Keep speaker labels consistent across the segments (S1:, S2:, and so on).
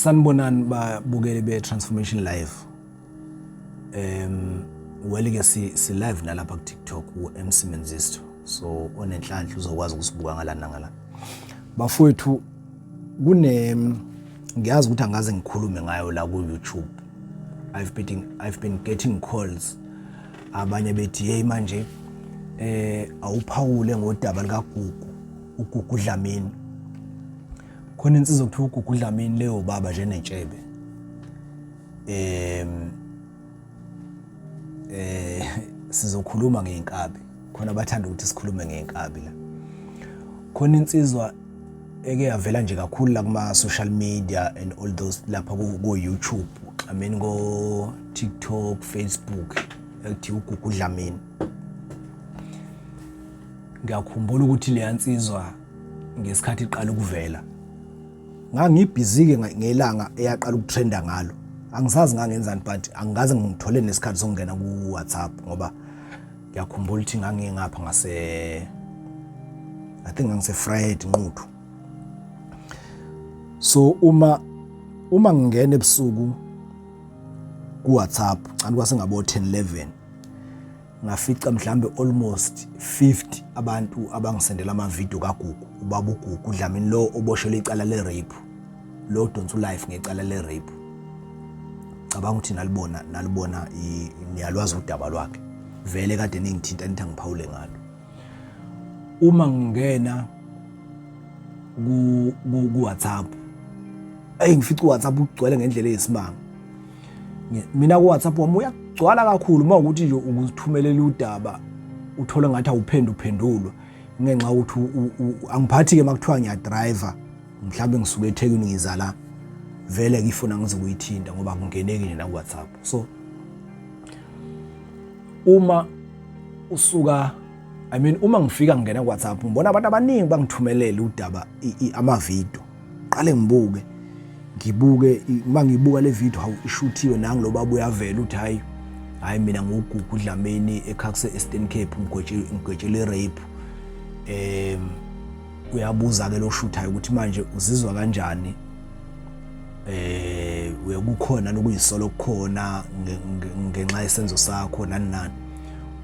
S1: Sanibonani babukeli be-Transformation Live. Well ke si live nalapha ku TikTok u-MC Menzisto. So onenhlanhla uzokwazi ukusibuka ngala nangala. Bafowethu, kune ngiyazi ukuthi angaze ngikhulume ngayo la ku YouTube. I've been getting calls, abanye bethi, "Hey, manje awuphawule ngodaba likaGugu, uGugu Dlamini." Khona insizwa kuthiwa uGugu Dlamini, leyo baba nje nentshebe. Sizokhuluma ngeinkabi, khona bathanda ukuthi sikhulume ngeinkabi la. Khona insizwa eke yavela nje kakhulu la kuma social media and all those lapha ku YouTube, I mean ko TikTok, Facebook, ekuthiwa uGugu Dlamini. Ngiyakhumbula ukuthi leya nsizwa ngesikhathi iqala ukuvela, ngangibhizi ke ngelanga eyaqala ukutrenda ngalo. Angisazi ngangenzani, but angikaze ngithole nesikhathi sokungena ku WhatsApp, ngoba ngiyakhumbula ukuthi ngangingapha ngase, I think ngangise Vryheid, Nquthu. So uma ngingena ebusuku ku WhatsApp, kanti kwase ngabo 10 11, ngafica mhlambe almost 50 abantu abangisendela ama video kaGugu, ubaba uGugu Dlamini lo oboshelwe icala le rape, lo donsa ulife ngecala le rape. Cabanga ukuthi nalibona, niyalwazi udaba lwakhe vele, kade ningithinta nithi angiphawule ngalo. Uma ngingena ku WhatsApp, ey, ngifica uWhatsApp ugcwele ngendlela eyisimanga. Mina ku WhatsApp wami uyagcwala kakhulu, uma ukuthi nje ukuzithumelela udaba uthola ngathi awuphendu uphendulwa, ngenxa ukuthi angiphathi ke makuthiwa ngiyadriver, mhlawumbe ngisuke eThekwini ngiza la, vele ngifuna ngizokuyithinta ngoba kungeneki nje na ku WhatsApp. So uma usuka, I mean, uma ngifika ngingena ku WhatsApp, ngibona abantu abaningi bangithumelela udaba, amavidiyo. Qale ngibuke, ngibuke, uma ngibuka le video, hawu, ishuthiwe nangu lo baba uyavela, uthi, "Hayi, hayi, mina nguGugu Dlamini ekhakuse Eastern Cape, ngigwetshele rape." Uyabuza ke lo shuthayo ukuthi manje uzizwa kanjani, kukhona lokuyisolo kukhona ngenxa yesenzo sakho, nani nani.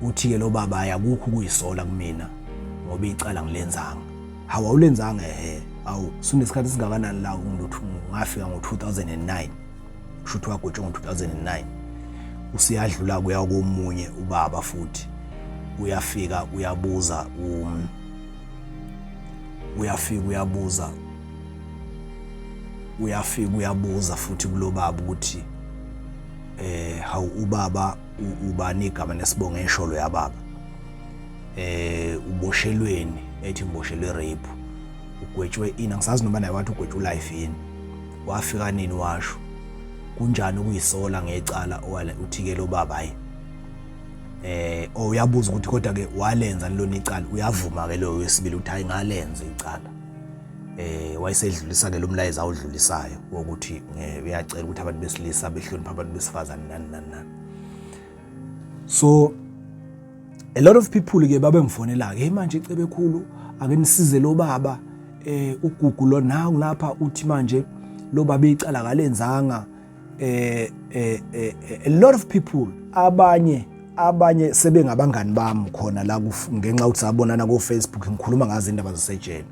S1: Uthi ke lo baba, "Akukho ukuyisola kumina ngoba icala ngilenzanga." "Hawu, awulenzanga?" "Ehe." "Awu, sunesikhathi singakanani la?" "Ngiluthu, ngafika ngo-2009." Kusho ukuthi wagwetshwa ngo-2009. Usiyadlula kuya komunye ubaba futhi, uyafika uyabuza, uyafika uyabuza, uyafika uyabuza futhi kulo baba ukuthi, hawu, ubaba ubani igama nesibongo? Esholo yababa, "Uboshelweni?" Ethi, "Ngiboshelwe rape." "Ugwetshwe ini?" Angisazi noma naye wathi ugwetshwe ulife yini. "Wafika nini?" Washo. "Kunjani ukuyisola ngecala owale?" Uthi ke lo baba, hayi, oh, uyabuza ukuthi kodwa ke walenza lona icala? Uyavuma ke lo wesibili ukuthi, "Hayi, ngalenza icala." Wayesedlulisa ke lo mlayezo awudlulisayo wokuthi uyacela ukuthi abantu besilisa behloniphe abantu besifazane, nani nani nani. So a lot of people ke babengifonela ke, "Hey, manje Cebekhulu, ake nisize lo baba, uGugu lo nawu lapha, uthi manje lo baba icala kalenzanga." A lot of people, abanye sebengabangani bami khona la ngenxa ukuthi sabonana ko Facebook, ngikhuluma ngazo indaba zasejele.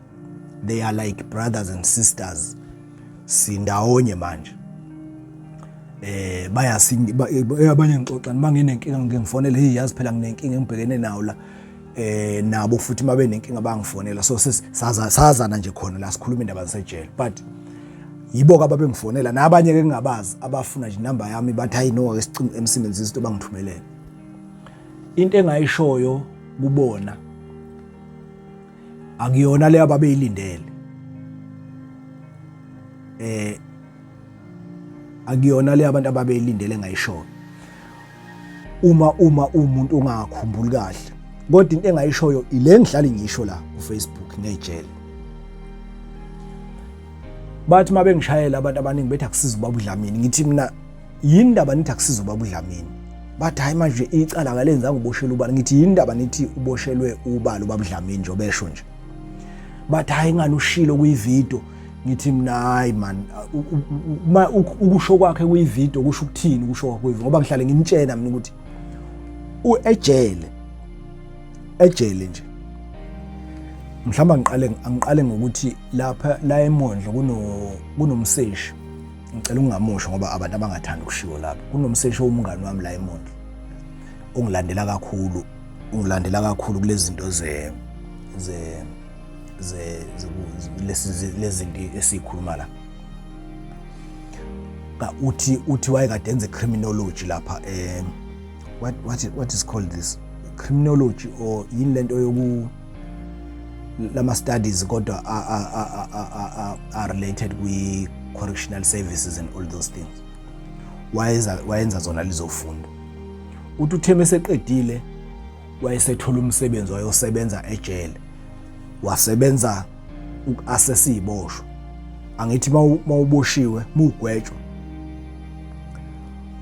S1: They are like brothers and sisters, sindawonye manje. Bayasi abanye ngixoxa noma nginenkinga, ngike ngifonele, "Hey, yazi phela nginenkinga engibhekene nayo la." Nabo futhi mabe nenkinga bangifonela, so sazana nje khona la, sikhuluma indaba zasejele. But yibo ke ababengifonela, nabanye ke ngingabazi abafuna nje inamba yami, bathi, "Hayi no, ake sicime emsebenzini into." Bangithumelele into engayishoyo kubona, akuyona leyo ababeyilindele, akuyona le abantu ababeyilindele engayishoyo. Uma umuntu ungakhumbuli kahle, kodwa into engayishoyo ile ngihlale ngisho la ku Facebook ngejele. Bathi mabengishayela abantu abaningi bethi akusiza ubaba uDlamini. Ngithi mina, "Yini indaba nithi akusiza ubaba uDlamini?" Bathi, "Hayi, manje icala akalenzanga, uboshelwe ubani?" Ngithi, "Yini indaba nithi uboshelwe ubani ubaba uDlamini nje obesho nje?" Bathi, "Hayi, ngani ushilo kuyividiyo." Ngithi mina, hayi man, uma ukusho kwakhe kuyivideo kusho ukuthini ukusho kwakhe kuyivideo? Ngoba ngihlale ngimtshena mina ukuthi ejele, ejele nje. Mhlawumbe angiqale ngokuthi lapha la eMondlo kunomseshi, ngicela ukungamusho ngoba abantu abangathanda ukushiwo lapha. Kunomseshi owumngani wami la eMondlo, ongilandela kakhulu, ungilandela kakhulu kulezi zinto ze ze ze lezi zinto esikhuluma la. Uthi wayekade enze criminology lapha, what is called this criminology or yini lento yoku lama studies, kodwa are related kwi correctional services and all those things. Wayenza zona lizofunda. Uthi utheme eseqedile wayesethola umsebenzi, wayosebenza ejele, wasebenza uku-assess iziboshwa. Angithi mawuboshiwe, mugwetshwa,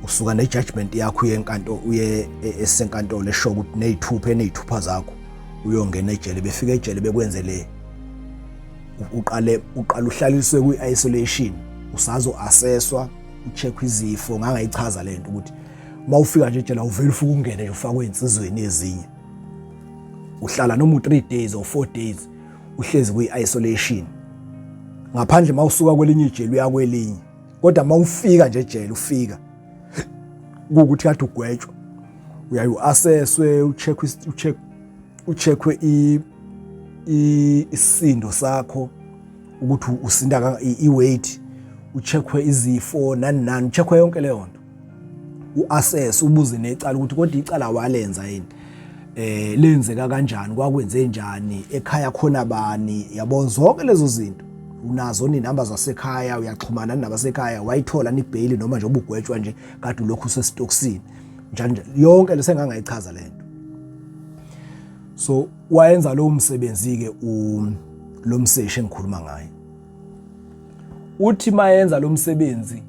S1: usuka ne-judgment yakho, uye enkantolo, uye esenkantolo esho ukuthi nezithupha enezithupha zakho, uyongena ejele. Befika ejele bekwenze le, uqale uhlaliswe kwi-isolation, usazo-assesswa, ucheck izifo. Ngangayichaza lento ukuthi mawufika nje ejele awuvele ufike ungene nje ufakwe insizweni ezinye, uhlala noma u3 days or 4 days uhlezi kwi-isolation, ngaphandle mawusuka kwelinye ijele uya kwelinye. Kodwa mawufika nje ejele, ufika kuwukuthi kade ugwetshwa, uyaye u-assesswe, ucheck ucheck ucheckwe isisindo sakho ukuthi usinda, i-weight, ucheckwe izifo, nani nani, ucheckwe yonke leyo nto, u-assess, ubuze necala ukuthi kodwa icala walenza yini, lenzeka kanjani, kwakwenze njani ekhaya, khona bani, yabo, zonke lezo zinto. Unazo nenamba zasekhaya, uyaxhumana nabasekhaya, wayithola ni-bail noma nje ubugwetshwa nje kade ulokhu usesitokisini, njani njani, yonke lesengangayichaza lento. So wayenza lowo msebenzi ke lo mseshi engikhuluma ngaye. Uthi mayenza lo msebenzi,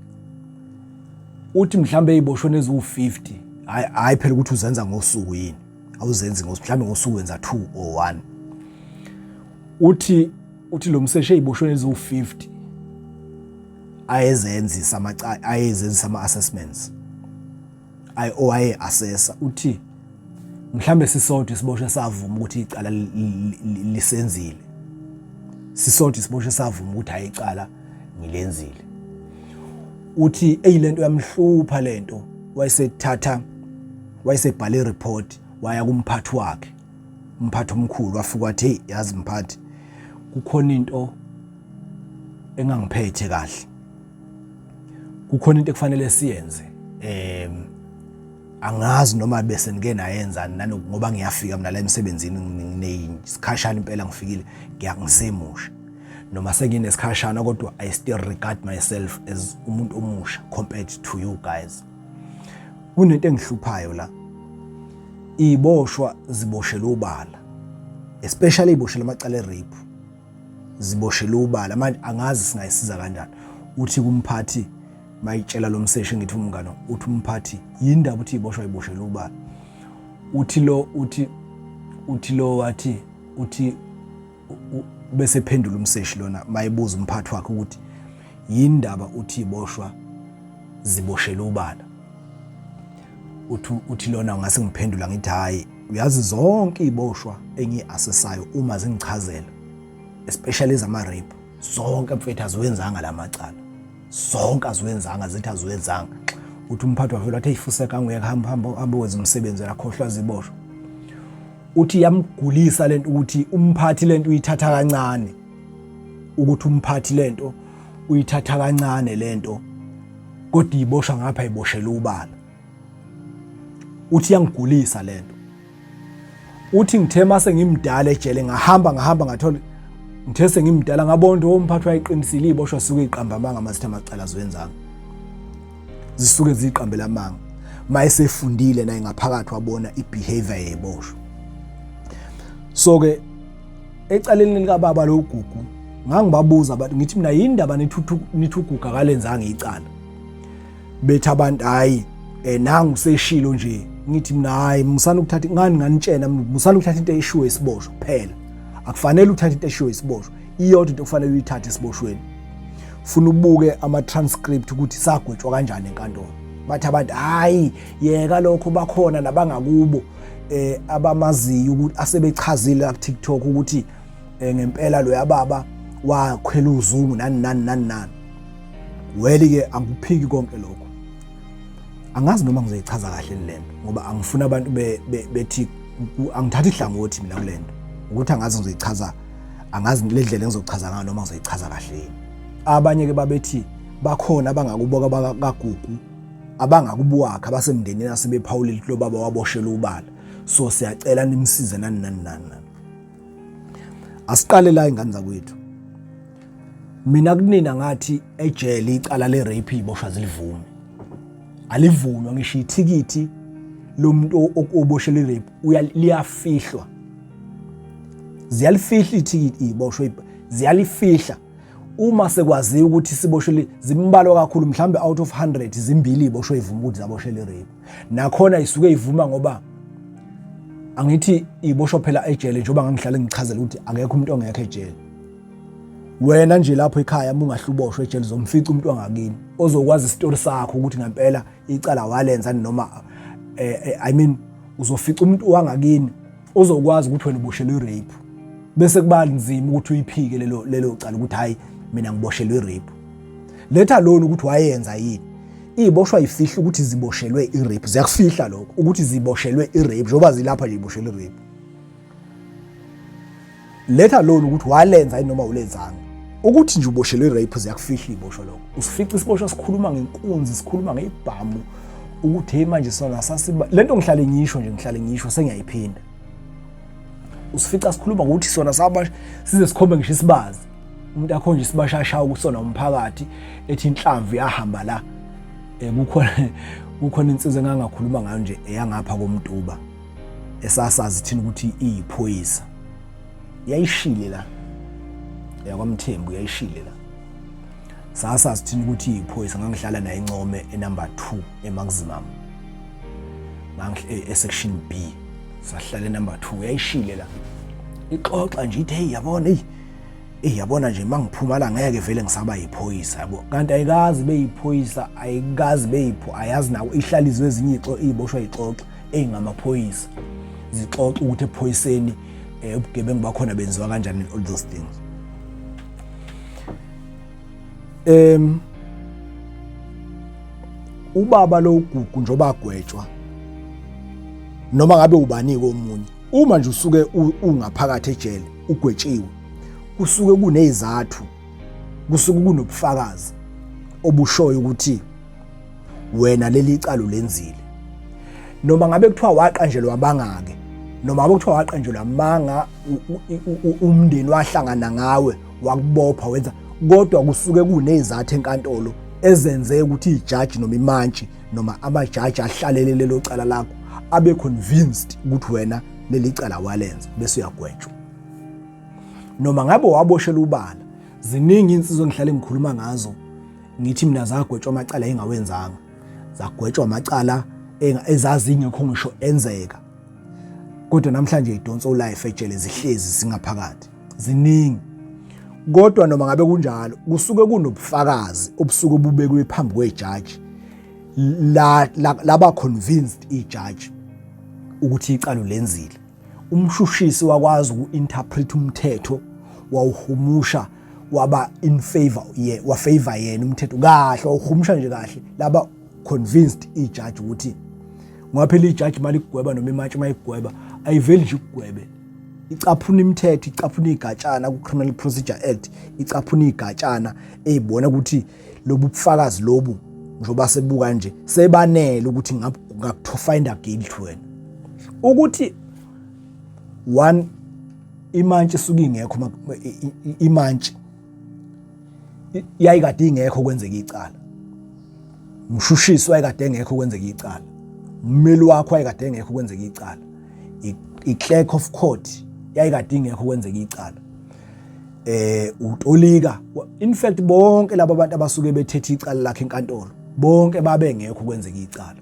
S1: uthi mhlambe eziboshwe neziwu50, hayi hayi phela ukuthi uzenza ngosuku yini, awuzenzi ngosuku, mhlambe ngosuku wenza 2 or 1. Uthi lo mseshi eziboshwe neziwu50 ayezenzisa amacala, ayezenzisa ama assessments, ay owaye assessa, uthi mhlambe sisodwa isiboshwe savuma ukuthi icala lisenzile, sisodwa isiboshwe savuma ukuthi hayi, icala ngilenzile. Uthi eyilento yamhlupha lento, wayesethatha, wayesebhala ireport, waya kumphathi wakhe, umphathi omkhulu. Wafika wathi, "Hey, yazi mphathi, kukhona into engangiphethe kahle, kukhona into ekufanele siyenze. Angazi noma bese nike nayenzani nani, ngoba ngiyafika mina la emsebenzini nginesikhashana impela ngifikile, ngiyakusemusha noma senginesikhashana, kodwa I still regard myself as umuntu omusha compared to you guys. Kunento engihluphayo la, iboshwa ziboshelwe ubala, especially iboshelwe amacala e-rape, ziboshelwe ubala. Manje angazi singayisiza kanjani." Uthi kumphathi, mayitshela lo mseshi ngithi umngane, uthi umphathi, "Yindaba uthi iboshwa iboshelwe ubala?" Uthi lo wathi uthi bese phendula umseshi lona mayibuza umphathi wakhe ukuthi yindaba uthi iboshwa ziboshelwe ubala. Uthi lona, "Ngase ngiphendula ngithi, hayi, uyazi, zonke iboshwa engiyi-assessayo uma zingichazela, especially ezama-rape, zonke mfethu aziwenzanga la macala, zonke aziwenzanga, zithi aziwenzanga." Uthi umphathi wavela wathi, "Eyifuseka, angeke, hamba, hamba, hamba wenza umsebenzi, yakhohlwa ziboshwa." Uthi yamgulisa lento ukuthi umphathi lento uyithatha kancane, ukuthi umphathi lento uyithatha kancane lento, kodwa iboshwa ngapha iboshela ubala. Uthi yangigulisa lento. Uthi ngithe mase ngimdala ejele, ngahamba ngahamba, ngathola ngithe sengimdala, ngabona ukuthi umphathi wayeqinisile, iboshwa suke iqamba amanga masithi amacala ziwenzanga, zisuke ziqambela amanga. Mayesefundile naye ngaphakathi wabona ibehavior yeyiboshwa. So ke ecaleni likababa lo Gugu, ngangibabuza abantu ngithi mina, "Yindaba nithi uGugu akalenzanga icala?" Bethi abantu, "Hayi, nangu seshilo nje." Ngithi mina, "Hayi, musana ukuthatha ngani, nganitshena, musana ukuthatha into eshiwe isiboshwa kuphela. Akufanele uthathe into eshiwe isiboshwa. Iyodwa into okufanele uyithathe esiboshweni." Funa ubuke ama transcript ukuthi sagwetshwa kanjani enkantolo. Bathi abantu hayi yeka lokho, bakhona nabangakubo abamaziyo ukuthi asebechazile ku TikTok ukuthi ngempela lo baba wakhwela uzungu nani nani nani nani. Well ke, angikuphiki konke lokho. Angazi noma ngizoyichaza kahle lento ngoba angifuna abantu bethi angithatha ihlangothi mina kulento, ukuthi angazi ngizoyichaza, angazi le ndlela engizochaza ngayo noma ngizoyichaza kahle yini. Abanye ke babethi bakhona abangakubo kaGugu, abangakubo wakhe, abasemndenini asebephawulile lo baba waboshela ubala, so siyacela nimsize nani nani nani nani. Asiqale la, ingane zakwethu. Mina kunina ngathi ejele icala le rape iboshwa zilivume, alivunywa ngisho ithikithi lomuntu oboshelwe i-rape, liyafihlwa, ziyalifihla ithikithi iboshwe, ziyalifihla uma sekwaziwa ukuthi siboshwe. Zimbalwa kakhulu, mhlambe out of 100 zimbili iboshwe ivuma ukuthi zaboshelwe i-rape. Nakhona isuke ivuma ngoba angithi iboshwa phela ejele, njengoba ngangihlale ngichazela ukuthi akekho umuntu ongekho ejele. Wena nje lapho ekhaya uma ungahluboshwa ejele, uzomfica umuntu wangakini ozokwazi isitori sakho ukuthi ngempela icala walenza noma I mean, uzofica umuntu wangakini ozokwazi ukuthi wena uboshelwe i-rape, bese kuba nzima ukuthi uyiphike lelo cala ukuthi hayi, mina ngiboshelwe i-rape. Letha lona ukuthi wayenza yini. Iboshwa ifihla ukuthi ziboshelwe i-rape, ziyakufihla lokho ukuthi ziboshelwe i-rape njengoba zilapha nje iboshelwe i-rape. Letha lona ukuthi walenza yini noma ulenzanga. Ukuthi nje uboshelwe i-rape, ziyakufihla iboshwa lokho. Usifica isiboshwa sikhuluma ngenkunzi, sikhuluma ngebhamu ukuthi hey, manje sona sasiba lento. Ngihlale ngisho nje, ngihlale ngisho, sengiyayiphinda. Usifica sikhuluma ngokuthi sona saba size sikhombe ngisho isibazi, umuntu akhonje isibashasha kusona umphakathi, ethi inhlamvu yahamba la. Kukhona insizwa engangakhuluma ngayo nje eyangapha komtuba esasazi thina ukuthi iyiphoyisa, yayishile la yakwaMthembu, yayishile la, sasazi thina ukuthi iyiphoyisa. Ngangihlala naye eNcome enumber 2 eMaximum, e-section B, sahlala enumber 2. Yayishile la ixoxa nje ithi, "Hey, yabona, hey hey, yabona nje mangiphuma la ngeke vele ngisaba yiphoyisa, yabo." Kanti ayikazi beyiphoyisa, ayikazi beyipho, ayazi nawo, ihlalizwe ezinye iziboshwa ixoxa ezingamaphoyisa, zixoxa ukuthi ephoyiseni ubugebengu bakhona benziwa kanjani, all those things. Ubaba lo uGugu njoba agwetshwa noma ngabe ubanike omunye, uma nje usuke ungaphakathi ejele ugwetshiwe, kusuke kunezathu, kusuke kunobufakazi obushoyo ukuthi wena leli cala ulenzile. Noma ngabe kuthiwa waqanjelwa amanga-ke, noma ngabe kuthiwa waqanjelwa amanga, umndeni wahlangana ngawe wakubopha wenza, kodwa kusuke kunezathu enkantolo ezenze ukuthi ijaji noma imantshi noma amajaji ahlalele lelo cala lakho abe convinced ukuthi wena leli cala walenza, bese uyagwetshwa noma ngabe waboshela ubala. Ziningi insizwa engihlale ngikhuluma ngazo, ngithi mina zagwetshwa amacala engawenzanga, zagwetshwa amacala ezazingekho ngisho enzeka, kodwa namhlanje idonsa ulife ejele, zihlezi singaphakathi, ziningi. Kodwa noma ngabe kunjalo, kusuke kunobufakazi obusuke bubekwe phambi kwejaji la laba convinced ijaji ukuthi icala lenzile. Umshushisi wakwazi uku-interpret umthetho, wawuhumusha waba in favor ye wa favor yena umthetho kahle, wawuhumusha nje kahle, laba convinced ijaji ukuthi, ngoba phela ijaji mali kugweba noma imantshi mayigweba ayiveli nje ukugwebe, icaphuna imithetho, icaphuna igatshana ku-Criminal Procedure Act, icaphuna igatshana eyibona ukuthi lobu bufakazi lobu njengoba sebuka nje sebanele ukuthi ngaku-find guilty wena. Ukuthi one, imantshi isuke ingekho, imantshi yayikade ingekho kwenzeka icala, umshushisi wayekade engekho kwenzeka icala, ummeli wakho wayekade engekho kwenzeka icala, i-clerk of court yayikade ingekho kwenzeka icala, utolika, in fact bonke laba bantu abasuke bethethe icala lakhe enkantolo bonke babengekho kwenzeka icala.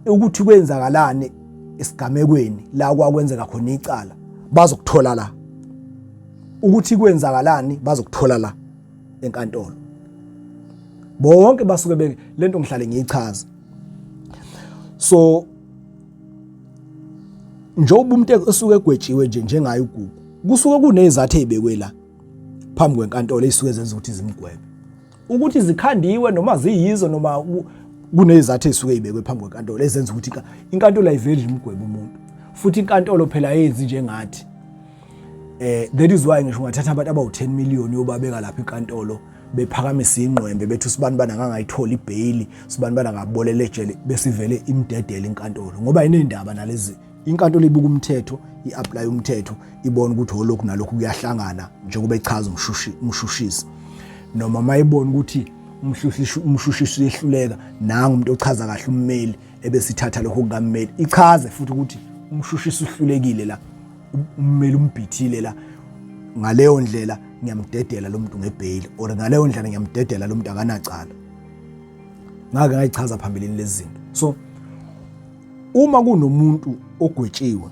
S1: Ukuthi kwenzakalani esigamekweni la kwakwenzeka khona icala bazokuthola la, ukuthi kwenzakalani bazokuthola la. enkantolo. Bonke basuke be lento ngihlale ngiyichaza. So njengoba umuntu esuke egwetshiwe nje njengaye uGugu, kusuke kunezathu ezibekwe la phambi kwenkantolo ezisuke zenza ukuthi zimgwebe. Ukuthi zikhandiwe noma ziyizo noma kunezathu ezisuke zibekwe phambi kwenkantolo ezenza ukuthi inkantolo ayiveli imgwebe umuntu. Futhi inkantolo phela ayenzi njengathi. That is why ngisho ungathatha abantu abawu-10 million uyobabeka lapha enkantolo bephakamisa ingqwembe bethi usibani bani akangayitholi ibheyili, usibani bani akabolele ejele, besivele imdedele inkantolo ngoba inendaba nalezi. Inkantolo ibuka umthetho, i-apply umthetho, ibona ukuthi olokhu nalokhu kuyahlangana njengoba echaza umshushisi, noma mayibona ukuthi umshushisi uyehluleka, nangu umuntu ochaza kahle ummeli, ebesithatha lokho kukammeli ichaze futhi ukuthi umshushisi uhlulekile la, ummeli umbhithile la, ngaleyo ndlela ngiyamdedela lo muntu ngebheyili, or ngaleyo ndlela ngiyamdedela lo muntu akanacala. Ngake ngayichaza phambilini lezi zinto. So uma kunomuntu ogwetshiwe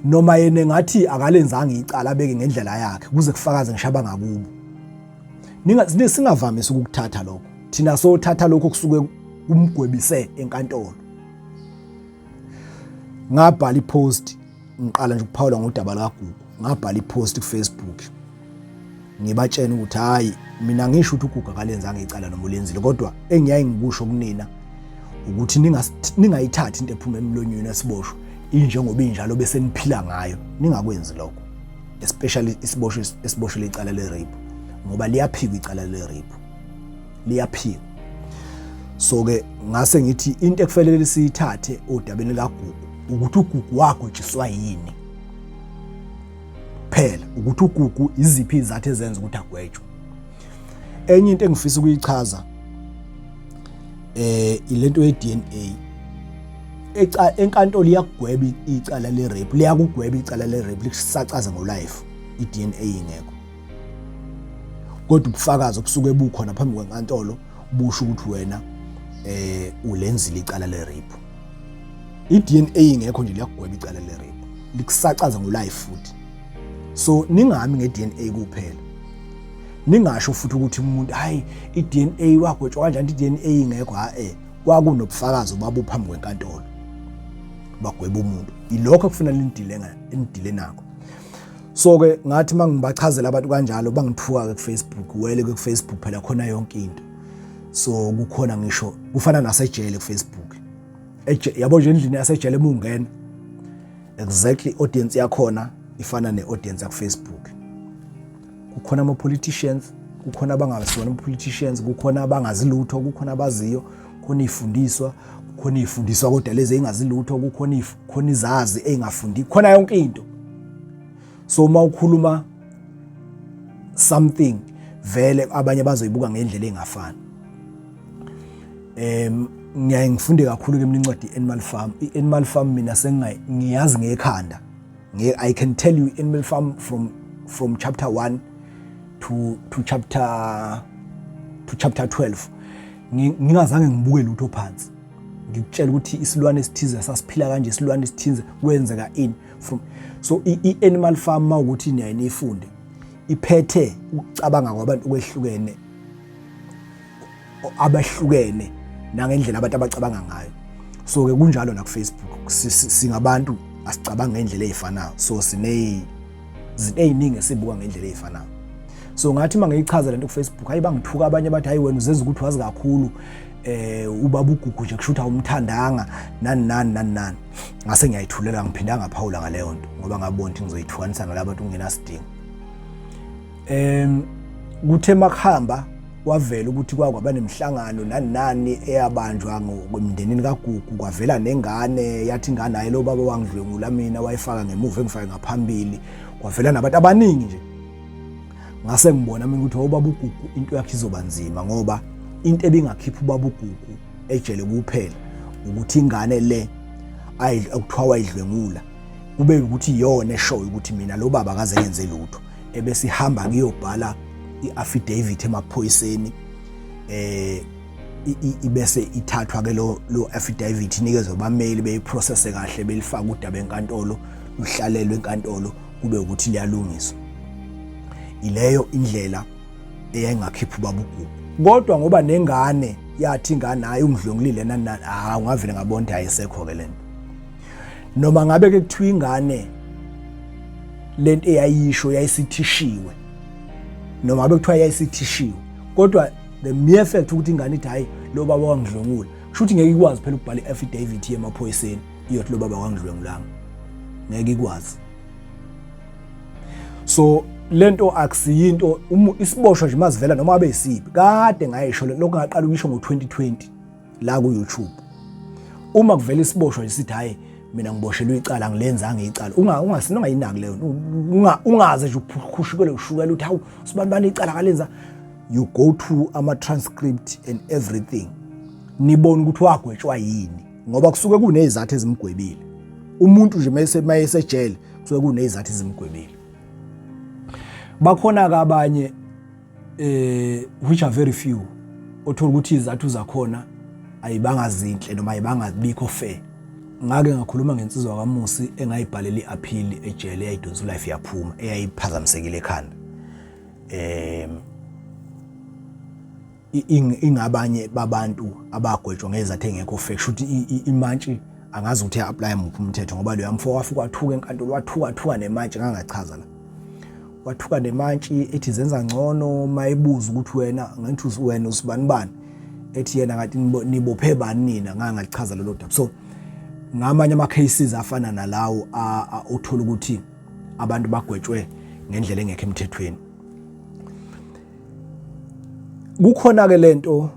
S1: noma yena engathi akalenzanga icala, abeke ngendlela yakhe kuze kufakaze ngisho abangakubo, singavamisi ukukuthatha lokho. Thina sothatha lokho kusuke kumgwebise enkantolo. Ngabhala ipost ngiqala nje ukuphawula ngodaba likaGugu, ngabhala ipost kuFacebook ngibatshena ukuthi hayi, mina ngisho ukuthi uGugu akalenzanga icala noma ulenzile, kodwa engiyaye ngikusho kunina ukuthi ningayithathi into ephuma emlonyeni esiboshwa injengoba injalo bese niphila ngayo. Ningakwenzi lokho, especially isiboshwa esiboshelwe icala le-rape, ngoba liyaphikwa icala le-rape, liyaphikwa. So ke ngase ngithi into ekufanele siyithathe odabeni kaGugu ukuthi uGugu wagwetshiswa yini phela, ukuthi uGugu iziphi izathu ezenza ukuthi agwetshwe. Enye into engifisa ukuyichaza ilento ye-DNA. Enkantolo iyakugweba icala le-rape, liyakugweba icala le-rape, likusacaza ngo-life i-DNA ingekho, kodwa ubufakazi obusuke bukhona phambi kwenkantolo busho ukuthi wena ulenzile icala le-rape. I-DNA ingekho nje, liyakugweba icala le-rape, likusacaza ngo-life futhi. So ningami nge-DNA kuphela, ningasho futhi ukuthi umuntu hayi i-DNA wagwetshwa kanjani i-DNA ingekho. Ha kwakunobufakazi obabuphambi kwenkantolo bagweba umuntu, ilokho ekufanele nidile nidile nakho. So ke ngathi mangibachazela abantu kanjalo bangithuka ke kuFacebook. Wele ke kuFacebook phela khona yonke into, so kukhona ngisho kufana nasejele kuFacebook. Yabo nje endlini yasejele uma ungena, exactly audience yakhona ifana ne-audience yaku-Facebook. Kukhona ama-politicians, kukhona abangasiwona ama-politicians, kukhona abangazi lutho, kukhona abaziyo, kukhona iy'fundiswa, kukhona iy'fundiswa kodwa lezi ey'ngazi lutho, kukhona khona izazi ey'ngafundi, khona yonke into. So uma ukhuluma something vele abanye bazoyibuka ngendlela engafani. Ngiyaye ngifunde kakhulu ke mina incwadi i-Animal Farm. I-Animal Farm mina ngiyazi ngekhanda. I can tell you Animal Farm from chapter 1 to chapter 12 ngingazange ngibuke lutho phansi, ngikutshela ukuthi isilwane esithize sasiphila kanje, isilwane esithize kwenzeka ini from. So i-Animal Farm mawukuthi niyaye niyifunde, iphethe ukucabanga kwabantu okwehlukene, abahlukene, nangendlela abantu abacabanga ngayo. So ke kunjalo na ku Facebook, singabantu asicabanga ngendlela ezifanayo, so sine izinto eziningi esibuka ngendlela ezifanayo. So ngathi mangiyichaza lento ku Facebook, hayi, bangithuka abanye, bathi hayi, wena uzenza ukuthi wazi kakhulu, ubaba uGugu nje kusho ukuthi awumthandanga, nani nani nani nani. Ngase ngiyayithulela, ngiphinda ngaphawula ngaleyo nto ngoba ngabona ukuthi ngizoyithukanisa nalabantu kungenasidingo. Kuthe makuhamba kwavela ukuthi kwakwaba nemihlangano nani nani eyabanjwa ngokwemndenini kaGugu, kwavela nengane, yathi ingane hayi, lo baba wangidlwengula mina, wayefaka ngemuva engifake ngaphambili, kwavela nabantu abaningi nje. Ngase ngibona mina ukuthi ubaba uGugu into yakhe izoba nzima, ngoba into ebingakhipha ubaba uGugu ejele kuphela ukuthi ingane le okuthiwa wayidlwengula kube ukuthi iyona eshoyo ukuthi mina lo baba akaze yenze lutho, ebesihamba kuyobhala i-affidavit emaphoyiseni, ibese ithathwa ke lo affidavit inikezwe abameli, beyiprocesse kahle, belifaka udaba enkantolo, luhlalelwe enkantolo, kube ukuthi liyalungiswa. Ileyo indlela. Eyayingakhipha ubaba uGugu, kodwa ngoba nengane yathi ingane hayi ungidlwengulile nani nani, hawu, ngavele ngabona ukuthi ayisekho ke lento. Noma ngabe ke kuthiwa ingane lento eyayisho yayisithishiwe, noma ngabe kuthiwa yayisithishiwe, kodwa the mere fact ukuthi ingane ithi hayi, lo baba wangidlwengula, kusho ukuthi ngeke ikwazi phela ukubhala i-affidavit yemaphoyiseni iyothi lo baba wangidlwengulanga, ngeke ikwazi. So lento akusiyinto isiboshwa nje mazivela noma abe isiphi. Kade ngayisho lokho, ngaqala ukuyisho ngo-2020 la ku YouTube. Uma kuvela isiboshwa nje sithi hayi, mina ngiboshelwe icala, ngilenzanga icala, ungayinaki leyo, ungaze nje ukhushukele ushukela uthi hawu, sibani bani icala kalenza. You go to ama transcript and everything, nibone ukuthi wagwetshwa yini, ngoba kusuke kunezizathu ezimgwebile umuntu nje mase mayesejele, kusuke kunezizathu ezimgwebile. Bakhona ke abanye, which are very few, othola ukuthi izathu zakhona ayibanga zinhle noma ayibanga bikho fair. Ngake ngakhuluma ngensizwa kaMusi engayibhalela i-appeal ejele, eyayidonsa life yaphuma, eyayiphazamisekile ekhanda, ingabanye babantu abagwetshwa ngezathu engekho fair. Kusho ukuthi imantshi angazi ukuthi apply muphi umthetho, ngoba lo yamfo wafika wathuka enkantolo, wathuka thuka nemantshi. Ngangachaza la, wathuka nemantshi ethi zenza ngcono mayibuza ukuthi wena ngithi wena usibani bani, ethi yena ngathi nibophe bani nina. Ngangachaza lelo daba. So ngamanye ama cases afana nalawo uthola ukuthi abantu bagwetshwe ngendlela engekho emthethweni. Kukhona ke lento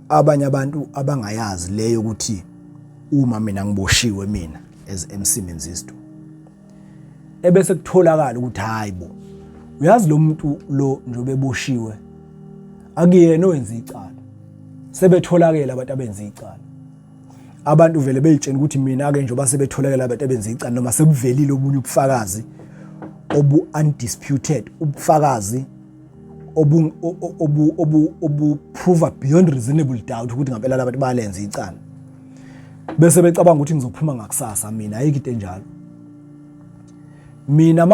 S1: abanye abantu abangayazi leyo ukuthi uma mina ngiboshiwe, mina as MC Menzisto, ebese kutholakala ukuthi hayi bo, uyazi lo muntu lo njengoba eboshiwe akuyena owenza icala, sebetholakele abantu abenza icala. Abantu vele beyitshela ukuthi mina ke njengoba sebetholakele abantu abenza icala, noma sekuvelile obunye ubufakazi obu undisputed, ubufakazi obu obu obu obu prove beyond reasonable doubt ukuthi ngempela labantu balenza icala, bese becabanga ukuthi ngizophuma ngakusasa. Mina ayikho into enjalo. Mina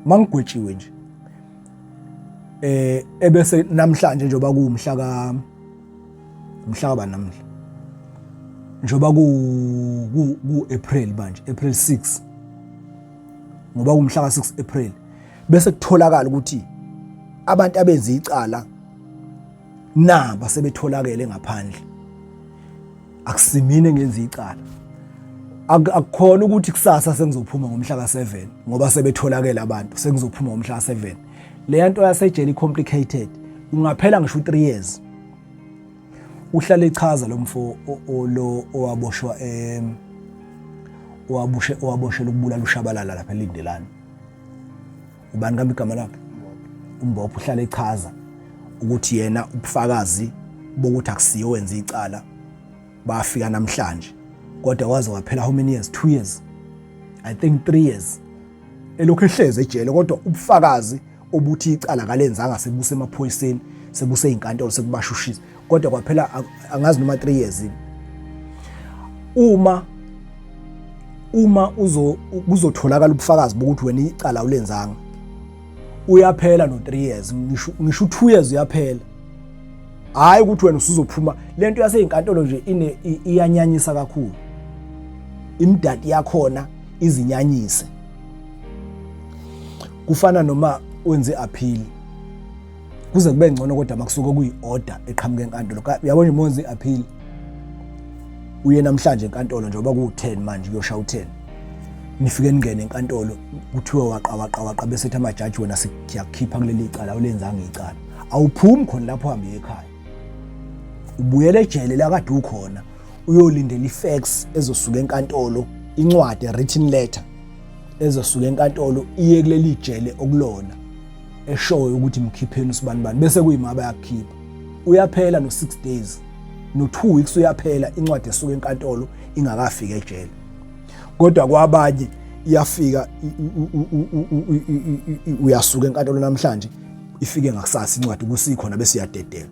S1: mangigwetshiwe nje, ebese namhlanje njengoba kuwumhla ka mhla ba namhla, njengoba ku April manje, April 6, ngoba kumhla ka 6 April, bese kutholakala ukuthi abantu abenza icala naba sebetholakele ngaphandle, akusimina engenza icala. Akukhona ukuthi kusasa sengizophuma ngomhla ka7 ngoba sebetholakele abantu, sengizophuma ngomhla ka7. Le nto yasejele complicated, ungaphela ngisho u3 years. Uhlale echaza lo mfo lo owaboshwa, owabushe owaboshela ukubulala uShabalala lapha eLindelani, ubani kambe igama lakhe? UMbopho. Uhlale echaza ukuthi yena ubufakazi bokuthi akusiyo wenza icala bafika namhlanje, kodwa waze waphela how many years, 2 years, I think 3 years, elokhu ehleze ejele, kodwa ubufakazi obuthi icala kalenzanga sebuse emaphoyiseni, sebuse izinkantolo, sekubashushisa, kodwa kwaphela angazi noma 3 years. Uma uzo kuzotholakala ubufakazi bokuthi wena icala ulenzanga, uyaphela no 3 years, ngisho 2 years uyaphela. Hayi ukuthi wena usuzophuma. Lento yaseyinkantolo nje ine iyanyanyisa kakhulu, imidati yakhona izinyanyise. Kufana noma wenze appeal kuze kube ngcono, kodwa makusuke kuyi-order eqhamuka enkantolo. Uyabona nje, uma wenze i-appeal, uye namhlanje enkantolo njengoba ku-10 manje, kuyoshaya u-10, nifike ningene enkantolo, kuthiwe waqa waqa waqa, bese ethi amajaji wena siyakukhipha kuleli cala, awulenzanga icala. Awuphumi khona lapho, uhambe ekhaya, ubuyele ejele la kade ukhona, uyolindela i-fax ezosuka enkantolo, incwadi, written letter ezosuka enkantolo iye kuleli jele okulona, eshoyo ukuthi mkhipheni usibani bani, bese kuyima bayakukhipha. Uyaphela no 6 days, no 2 weeks uyaphela, incwadi esuka enkantolo ingakafiki ejele. Kodwa kwabanye iyafika, uyasuka enkantolo namhlanje, ifike ngakusasa incwadi kusikhona, bese iyadedelwa.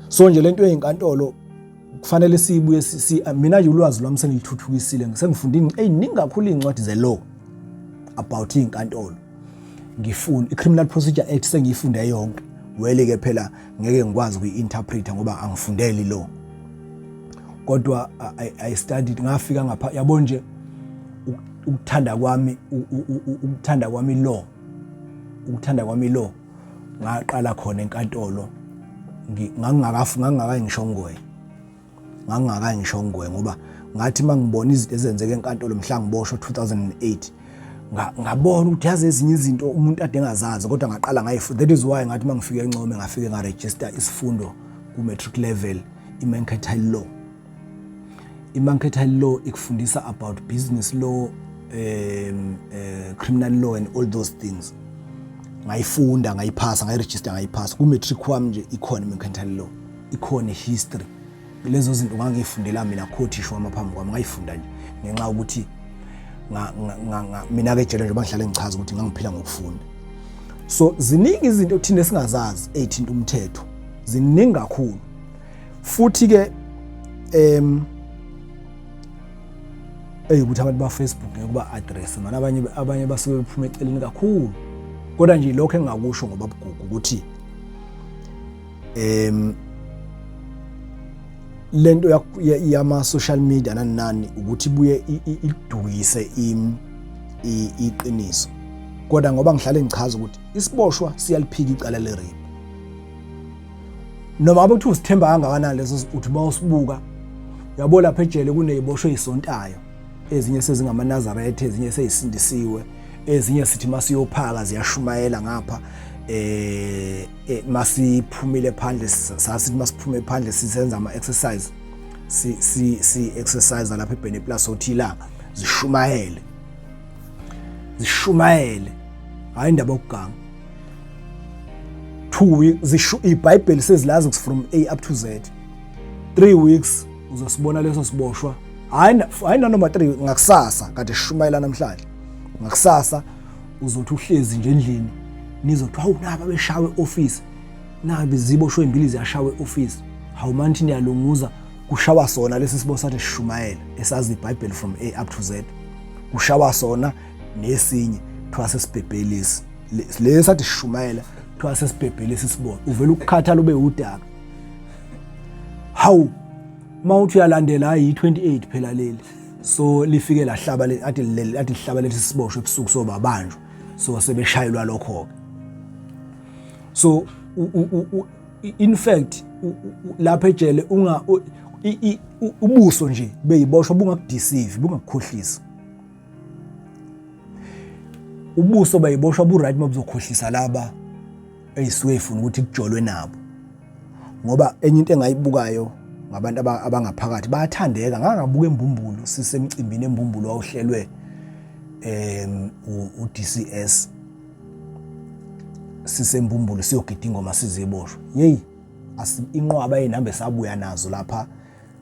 S1: So nje lento yezinkantolo kufanele sibuye si, mina nje ulwazi lwami sengilithuthukisile, sengifunde eziningi kakhulu izincwadi ze-law about izinkantolo. Ngifunda i-Criminal Procedure Act, sengiyifunde yonke. Wele ke phela ngeke ngikwazi ukuyi-interpreta ngoba angifundeli law, kodwa I studied, ngafika ngapha, yabo nje, ukuthanda kwami law, ukuthanda kwami law ngaqala khona enkantolo. Ngangingakayi ngisho ngoye, ngangingakayi ngisho ngoye, ngoba ngathi mangibona izinto ezenzeka enkantolo mhla ngiboshwa 2008, ngabona ukuthi yazi ezinye izinto umuntu ade engazazi, kodwa ngaqala ngayifunda. That is why ngathi mangifika eNcome, ngafike ngaregister isifundo ku matric level, i-mercantile law. I-mercantile law ikufundisa about business law, criminal law and all those things. Ngayifunda, ngayiphasa, ngayiregister, ngayiphasa. Ku-matric wami nje ikhona i-mercantile law, ikhona i-history. Lezo zinto ngangiyifundela mina, khothisha wami phambi kwami, ngayifunda nje ngenxa yokuthi mina-ke ejele njengoba ngihlale ngichaza ukuthi ngangiphila ngokufunda. So ziningi izinto thina esingazazi ey'thinta umthetho, ziningi kakhulu. Futhi-ke eyukuthi abantu ba-Facebook ngeke ba-address mana, abanye basuke bephuma eceleni kakhulu. Kodwa nje lokho engingakusho ngoba bugugu ukuthi lento yama social media nani nani ukuthi ibuye idukise iqiniso, kodwa ngoba ngihlale ngichaza ukuthi isiboshwa siyaliphika icala le rape, noma ngabe kuthiwa usithemba kangakanani leso, uthi uma usibuka, uyabo, lapha ejele kuneziboshwe ezisontayo, ezinye sezingamaNazaretha, ezinye sezisindisiwe, ezinye sithi masiyophaka ziyashumayela ngapha. Masiphumile phandle, sasithi masiphume phandle sisenza ama exercise, si exercise lapha eBhene Plus othila, zishumayele, zishumayele, hayi indaba yokuganga. 2 weeks zishu iBhayibheli sezilazi from A up to Z. 3 weeks uzosibona leso siboshwa, hayi hayi, nanoma 3, ngakusasa kade sishumayela namhlanje, ngakusasa uzothi uhlezi nje endlini, nizothi, "Hawu, naba beshawe office, nabi ziboshwe imbili ziyashawe office." Hawu, manje niyalunguza, kushawa sona lesi sibo sathi sishumayela, esazi iBhayibheli from A up to Z, kushawa sona nesinye, kuthiwa sesibhebhelisi lesi sathi sishumayela, kuthiwa sesibhebhelisi sibona uvela ukukhathala ube udaka. Hawu, mawuthi uyalandela, hayi, i28 phela leli, so lifike lahlaba, athi leli athi lihlaba lesi siboshwe ebusuku, so babanjwa, so sebeshayelwa lokho ke. So in fact lapha ejele unga ubuso nje beyiboshwa bungakudeceive, bungakukhohlisi. Ubuso bayiboshwa bu-right mabuzokhohlisa laba eyisuke ifuna ukuthi kujolwe nabo, ngoba enye into engayibukayo ngabantu abangaphakathi bayathandeka. Ngangabuka eMbumbulu, sisemcimbini eMbumbulu wawuhlelwe uDCS, siseMbumbulu siyogida ingoma siziboshwa, hey, inqwaba yezinamba esabuya nazo lapha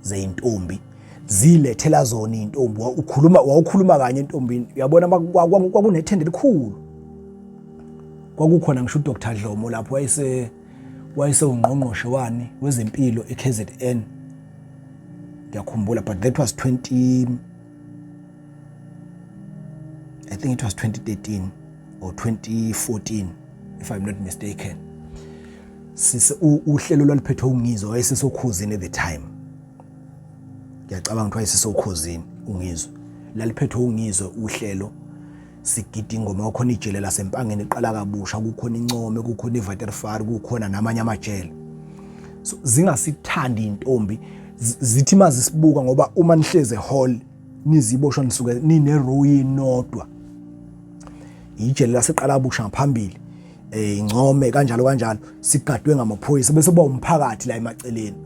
S1: zeyintombi, zilethela zona intombi. Ukhuluma, wawukhuluma kanye entombini, uyabona, kwakunethende elikhulu, kwakukhona ngisho uDr Dlomo lapho, wayese ungqongqoshe wani wezempilo eKZN, ngiyakhumbula, but that was 20, I think it was 2013 or 2014 if I'm not mistaken. Sise uhlelo lwaliphethwe uNgizwe, wayesesokhozini at the time, ngiyacabanga ukuthi wayesesokhozini uNgizwe, laliphethwe uNgizwe uhlelo, sigida ingoma. Khona ijele laseMpangeni iqala kabusha, kukhona iNcome, kukhona iVaterfar, kukhona namanye amajele. So zingasithandi intombi, zithi mazisibuka, ngoba uma nihleze hall niziboshwa, nisuke nine row yinodwa, ijele laseqala kabusha ngaphambili, iNcome, kanjalo kanjalo, sigadwe ngamaphoyisa, bese kuba umphakathi la emaceleni.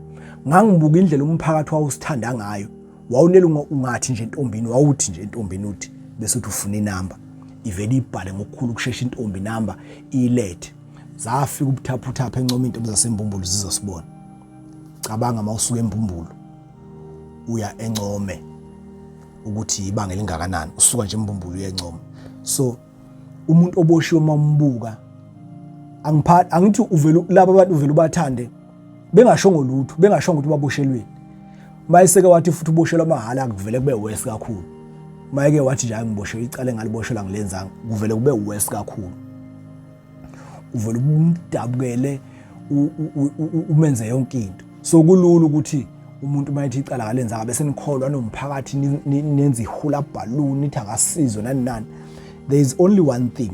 S1: Ngangibuka indlela umphakathi wawusithanda ngayo, wawunele ungathi nje entombini, wawuthi nje entombini, uthi bese uthi ufuna inamba, ivele ibhale ngokukhulu ukushesha intombi inamba ilethe. Zafika ubuthaphuthapha eNcome intombi zaseMbumbulu zizosibona. Cabanga mawusuka eMbumbulu uya eNcome ukuthi ibanga elingakanani, usuka nje eMbumbulu uya eNcome. So umuntu oboshiwe mambuka, angiphathi, angithi uvele laba abantu uvele ubathande bengashongo lutho, bengashongo ukuthi baboshelweni. Mayeseke wathi futhi uboshelwa amahhala, kuvele kube worse kakhulu. Mayeke wathi nje ngiboshelwe icala engaliboshelwa, ngilenzanga, kuvele kube worse kakhulu. Uvele umdabukele, umenze yonke into. So kulula ukuthi umuntu uma ethi icala kalenzanga bese nikholwa nomphakathi, nenza ihula balloon, nithi akasizwe nani nani. There is only one thing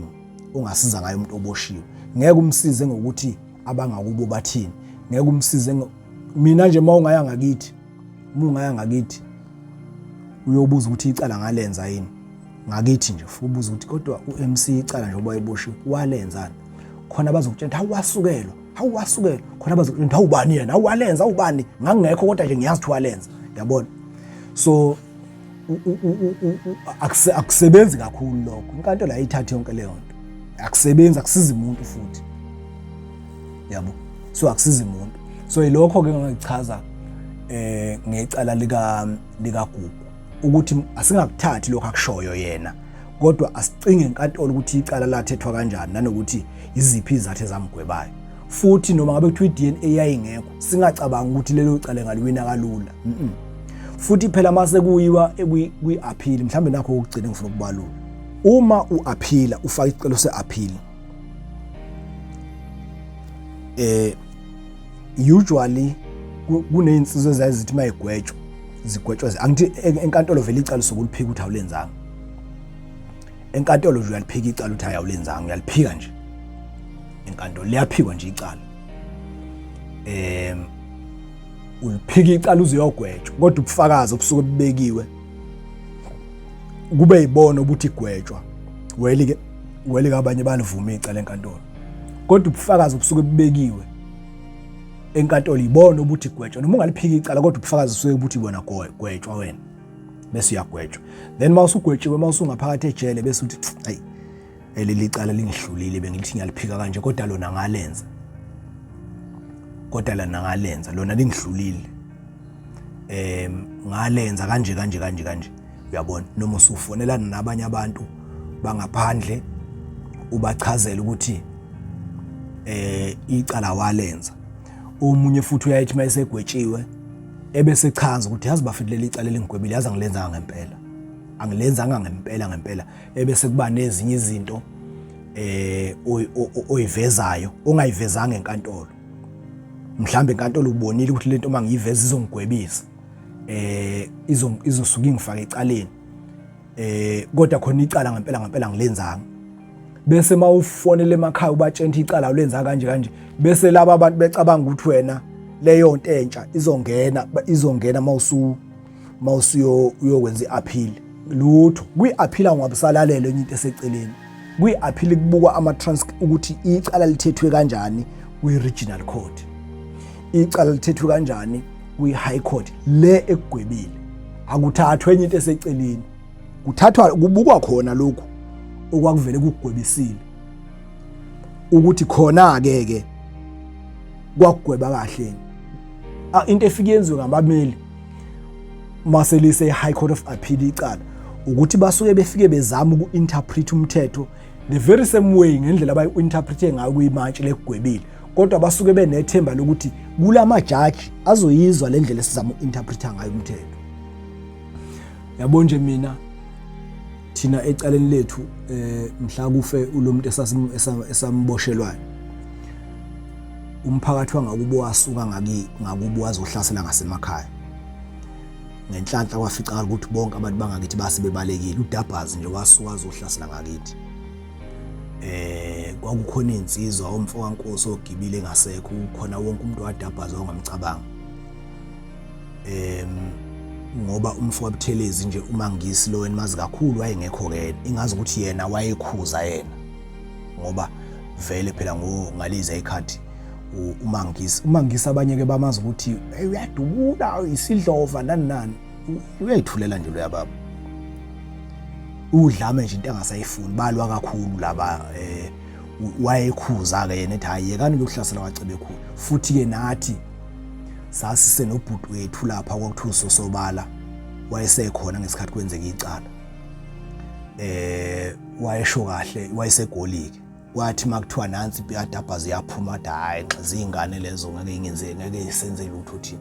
S1: ongasiza ngayo umuntu oboshiwe. Ngeke umsize ngokuthi abangakubo bathini, ngeke umsize. Mina nje, uma ungaya ngakithi, uma ungaya ngakithi uyobuza ukuthi icala ngalenza yini ngakithi nje, ufike ubuza ukuthi kodwa u-MC icala nje oba eboshiwe walenzani, khona bazokutshela ukuthi awasukelwa, awasukelwa. Khona bazokutshela ukuthi awubani yena, awalenza, awubani, ngangingekho kodwa nje ngiyazi ukuthi walenza, yabona. So akusebenzi kakhulu lokho. Inkantolo ayithathe yonke leyo nto, akusebenzi, akusizi umuntu futhi, yabo. So akusizi umuntu. So yilokho ke ngichaza ngecala lika Gugu ukuthi asingakuthathi lokho akushoyo yena, kodwa asicinge enkantolo ukuthi icala lathethwa kanjani nanokuthi iziphi izathu ezamgwebayo. Futhi noma ngabe kuthiwa i-DNA yayingekho, singacabanga ukuthi lelo cala ngaliwina kalula. Futhi phela mase kuyiwa kwi-appeal, mhlawumbe nakho okugcina ngifuna ukubalula, uma u-appeala, ufaka isicelo se-appeal, usually kunezinsizwa ezazithi mayigwetshwa zigwetshwa, angithi enkantolo vele icala sokuliphika ukuthi awulenzanga. Enkantolo nje uyaliphika icala ukuthi hayi, awulenzanga, uyaliphika nje enkantolo, liyaphikwa nje icala. Uliphika icala uze uyogwetshwa, kodwa ubufakazi obusuke bubekiwe kube yibona ukuthi igwetshwa weli ke weli abanye balivuma icala enkantolo, kodwa ubufakazi obusuke bubekiwe enkantolo ibona ukuthi gwetshwa. Noma ungaliphika icala, kodwa ubufakazi busuke buthi bona gwetshwa wena, bese uyagwetshwa. Then mawusugwetshiwe, mawusungaphakathi ejele, bese uthi hayi, leli cala lingihlulile, bengithi ngiyaliphika kanje kodwa lona ngalenza, kodwa lona ngalenza, lona lingihlulile, ngalenza kanje kanje kanje kanje, uyabona. Noma usufonelana nabanye abantu bangaphandle, ubachazela ukuthi icala walenza. Omunye futhi uyayithi mayesegwetshiwe ebese chaza ukuthi yazi bafethu, leli icala elingigwebile, yazi angilenzanga ngempela, angilenzanga ngempela ngempela. Ebese kuba nezinye izinto oyivezayo ongayivezanga enkantolo. Mhlawumbe enkantolo ubonile ukuthi lento uma ngiyiveza izongigwebisa, izosuka ingifake ecaleni, kodwa khona icala ngempela ngempela ngilenzanga. Bese mawufonela emakhaya ubatshela ukuthi icala ulenza kanje kanje, bese laba abantu becabanga ukuthi wena leyo nto entsha izongena mawusuyo uyokwenza i-appeal. Lutho, kwi-appeal awungabusalalela enye into eseceleni. Kwi-appeal kubukwa ama-trans ukuthi icala lithethwe kanjani kwi-regional court, icala lithethwe kanjani kwi-high court le ekugwebile. Akuthathwa enye into eseceleni, kuthathwa kubukwa khona lokhu okwakuvele kugwebisile, ukuthi khona ke ke kwakugweba kahle. Into efike yenziwe ngabameli maselise i-High Court of Appeal icala ukuthi basuke befike bezama uku-interpret umthetho the very same way ngendlela abayi-interprete ngayo kuyimantshi lekugwebile, kodwa basuke benethemba lokuthi kulamajaji azoyizwa le ndlela esizama uku-interpreta ngayo umthetho, yabo nje. Mina, thina ecaleni lethu, mhla kufe ulomuntu esamboshelwayo, umphakathi wangakubo wasuka ngaki ngakubo wazohlasela ngasemakhaya. Ngenhlanhla kwaficakala ukuthi bonke abantu bangakithi base bebalekile. Udabhazi nje wasuka wazohlasela ngakithi. Kwakukhona insizwa, umfo kaNkosi ogibile engasekho, kukhona wonke umuntu wadabhaza ongamcabanga, ngoba umfo waButhelezi nje, uMangisi lo wena kakhulu, wayengekho ke. Ingazi ukuthi yena wayekhuza yena, ngoba vele phela ngo ngaliza ikhathi uMangisi abanye ke bamazi ukuthi hey, uyadubula, isidlova, nani nani. Uyayithulela nje loya baba, udlame nje into angasayifuni. Balwa kakhulu laba. Wayekhuza ke yena ethi hayi, yekani ukuhlasela kwaCebekhulu. Futhi ke nathi sasisenobhuti wethu lapha kwakuthiwa uSosobala, wayesekhona ngesikhathi kwenzeka icala. Wayesho kahle, wayeseGoli-ke. Kwathi makuthiwa nansi impi kaDabhazi yaphuma, athi hhayi, ziyingane lezo, ngeke ingenze, ngeke senze lutho thina.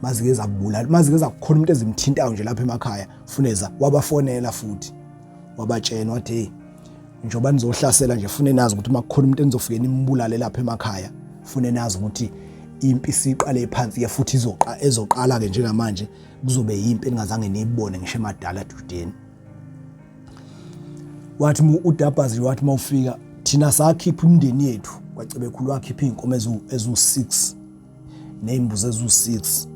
S1: Mazike zakubulala, mazike zakukhona umuntu ezimthintayo nje lapha emakhaya, funeza wabafonela futhi wabatshena, wathi hey, Njengoba nizohlasela nje, fune nazi ukuthi uma kukhona umuntu enizofike nimbulale lapha emakhaya, fune nazi ukuthi impi siqale phansi ke futhi izoqa ezoqala ke njengamanje kuzobe yimpi eningazange niyibone ngisho emadala dudeni. Wathi uDabhazi wathi mawufika thina sakhipha umndeni yethu kwaCebekhulu, wakhipha izinkomo ezu-6 nezimbuzi ezu-6,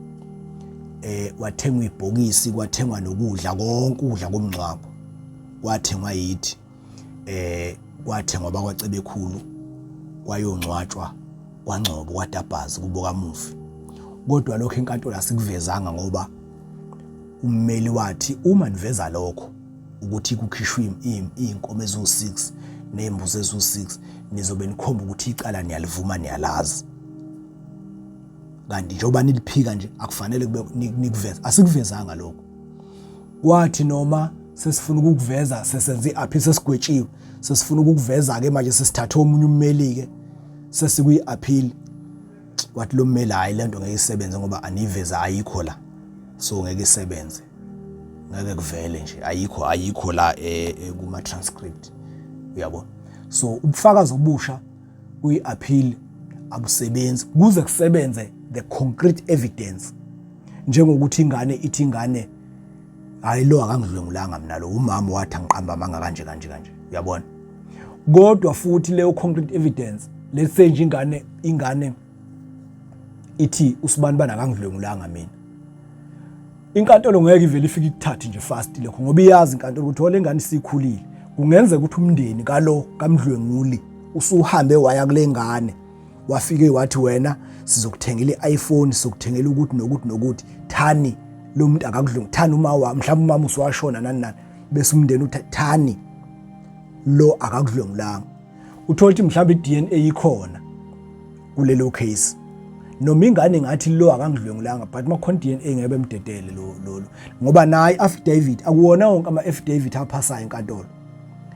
S1: wathengwa ibhokisi, kwathengwa nokudla, konke ukudla komngcwabo kwathengwa yithi, kwathengwa bakwaCebekhulu, kwayongcwatshwa kwaNgcobo kwaDabhazi kubo kamufi. Kodwa lokho enkantolo asikuvezanga ngoba ummeli wathi uma niveza lokho ukuthi kukhishwe iy'nkomo eziwu-6 ney'mbuzi eziwu-6, nizobe nikhomba ukuthi icala niyalivuma, niyalazi, kanti njengoba niliphika nje akufanele kube nikuveze. Asikuvezanga lokho. Kwathi noma sesifuna ukukuveza, sesenze i-appeal, sesigwetshiwe, sesifuna ukukuveza-ke manje, sesithathe omunye ummeli-ke, sesikwi-appeal, wathi lo mmeli, hhayi, le nto ngeke isebenze ngoba aniyiveza, ayikho la, so ngeke isebenze, ngeke kuvele nje, ayikho la kuma-transcript, uyabo. So ubufakazi obusha kwi-appeal abusebenzi kuze kusebenze the concrete evidence, njengokuthi ingane ithi, ingane, "Hayi, lo akangidlwengulanga mina, lo umama wathi angiqamba amanga," kanje kanje kanje, uyabona. Kodwa futhi leyo concrete evidence, let's say nje ingane ithi usibani bana akangidlwengulanga mina, inkantolo ngeke ivele ifike ikuthathe nje fast lokho, ngoba iyazi inkantolo ukuthi le ngane isikhulile, kungenzeka ukuthi umndeni kalo kamdlwenguli usuhambe waya kule ngane, wafike wathi, "Wena sizokuthengela i-iPhone, sizokuthengela ukuthi nokuthi nokuthi, thani lo muntu akakudlungu, thani uma wa mhlawumbe umama usuwashona," nani nani, bese umndeni uthi, "Thani lo akakudlwengulanga." Uthola ukuthi mhlawumbe i-DNA ikhona kulelo case, noma ingane ngathi lo akangidlwengulanga, but makhona DNA ngeke bemdedele lo lo, ngoba naye affidavit, akuwona wonke ama affidavit aphasayo enkantolo.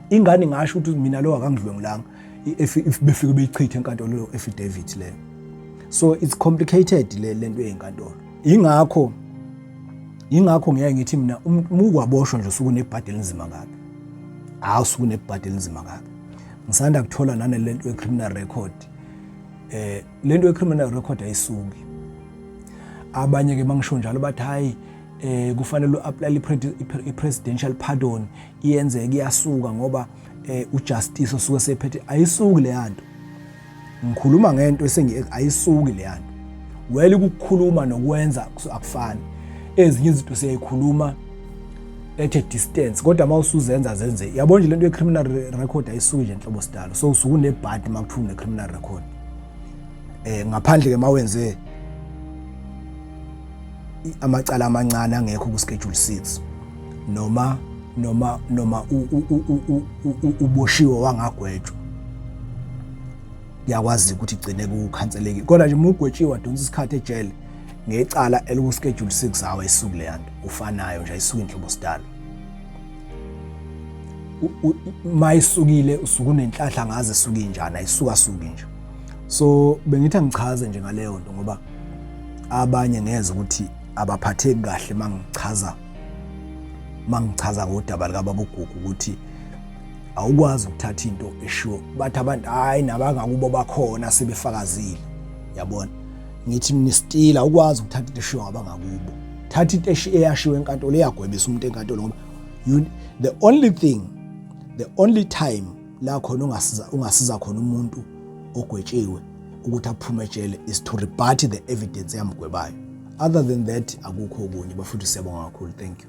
S1: Ingane ngasho ukuthi mina lo akangidlwengulanga, if befike beyichithe enkantolo lo affidavit leyo. So it's complicated le lento yenkantolo. Ingakho ngiyaye ngithi mina uma ukwaboshwa nje usuke unebhadi elinzima kabi, hawu, usuke unebhadi elinzima kabi. Ngisanda kuthola nane lento ye-criminal record. Lento ye-criminal record ayisuki. Abanye ke mangisho njalo bathi, hayi, kufanele u-apply i-presidential pardon, iyenzeka iyasuka ngoba ujustice osuke sephethe. Ayisuki le yanto. Ngikhuluma ngento esengi, ayisuki le yanto. Well, ukukhuluma nokwenza akufani. Ezinye izinto siyayikhuluma at a distance, kodwa uma usuzenza zenze. Yabo nje lento ye-criminal record ayisuki nje nhlobo sidalo. So usuke unebhadi uma kuthiwa une-criminal record, ngaphandle ke mawenze amacala amancane angekho ku schedule 6, noma uboshiwe wangagwetshwa, kuyakwazi ukuthi igcine kukhanselekile. Kodwa nje uma ugwetshiwe wadonsa isikhathi ejele ngecala eliku schedule 6, hawo, ayisuki le yanto. Ufanayo nje, ayisuki inhlobo sidalo. Mayisukile usuke unenhlahla ngaze isuke injani, ayisuka suki nje. So bengithi angichaze nje ngaleyo nto, ngoba abanye ngeze ukuthi abaphatheki kahle mangichaza ngodaba lika baba uGugu, ukuthi awukwazi ukuthatha into eshiwo bathi abantu, hayi, nabangakubo bakhona sebefakazile, yabona. Ngithi mina still awukwazi ukuthatha into eshiwo ngabangakubo, thatha into eyashiwo enkantolo, eyagwebisa umuntu enkantolo, ngoba the only thing, the only time la khona ungasiza khona umuntu ogwetshiwe ukuthi aphume ejele is to rebut the evidence eyamgwebayo. Other than that, akukho okunye. Bafuthu, siyabonga kakhulu, thank you.